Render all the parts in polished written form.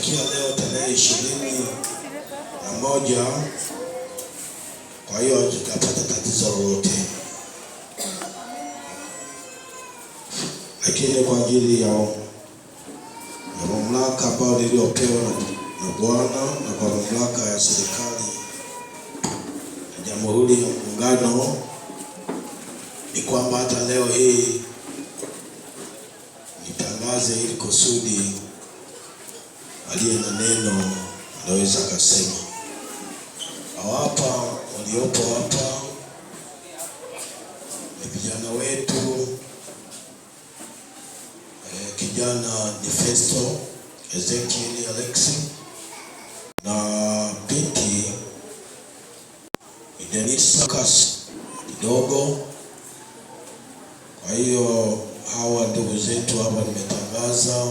Tumefikia leo tarehe 21, kwa hiyo hatujapata tatizo lolote, lakini kwa ajili ya mamlaka ambayo niliyopewa na Bwana na kwa mamlaka ya serikali ya Jamhuri ya Muungano ni kwamba hata leo hii nitangaze ili kusudi aliye na neno anaweza akasema. Hawapa waliopo hapa ni vijana wetu. Kijana ni Festo Ezekiel Alexi na binti ni Denisa Kasi kidogo. Kwa hiyo hawa ndugu zetu hapa nimetangaza,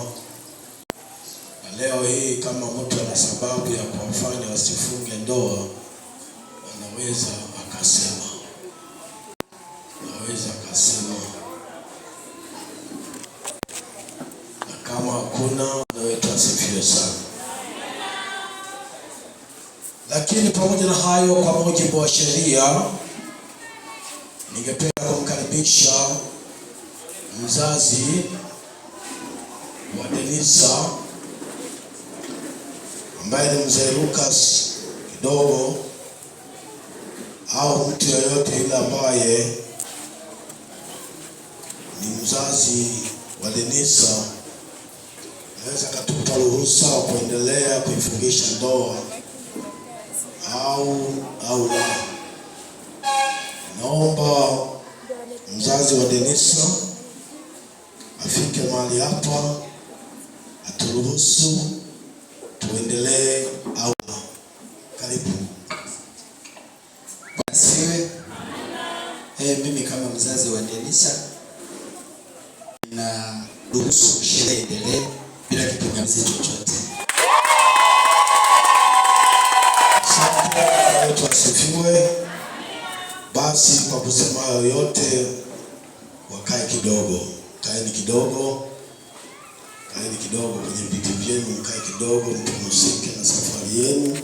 na leo hii kama mtu ana sababu ya kuwafanya wasifunge ndoa, anaweza akasema, anaweza akasema, na kama hakuna, Bwana wetu asifiwe sana. Lakini pamoja na hayo, kwa mujibu wa sheria, ningependa kumkaribisha mzazi wa Denisa ambaye ni mzee Lucas kidogo, au mtu yeyote yule ambaye ni mzazi wa Denisa anaweza akatupa ruhusa wa kuendelea kuifungisha ndoa au la. Naomba mzazi wa Denisa afike mahali hapa aturuhusu tuendelee au la. Karibu. Asiwe. Mimi kama mzazi wa Denisa na ruhusu sherehe iendelee bila kipingamizi chochote. Asante, Bwana wetu asifiwe. Basi kwa kusema hayo yote, wakae kidogo, kaeni kidogo, kaeni kidogo kwenye viti vyenu, mkae kidogo, mpumzike na safari yenu.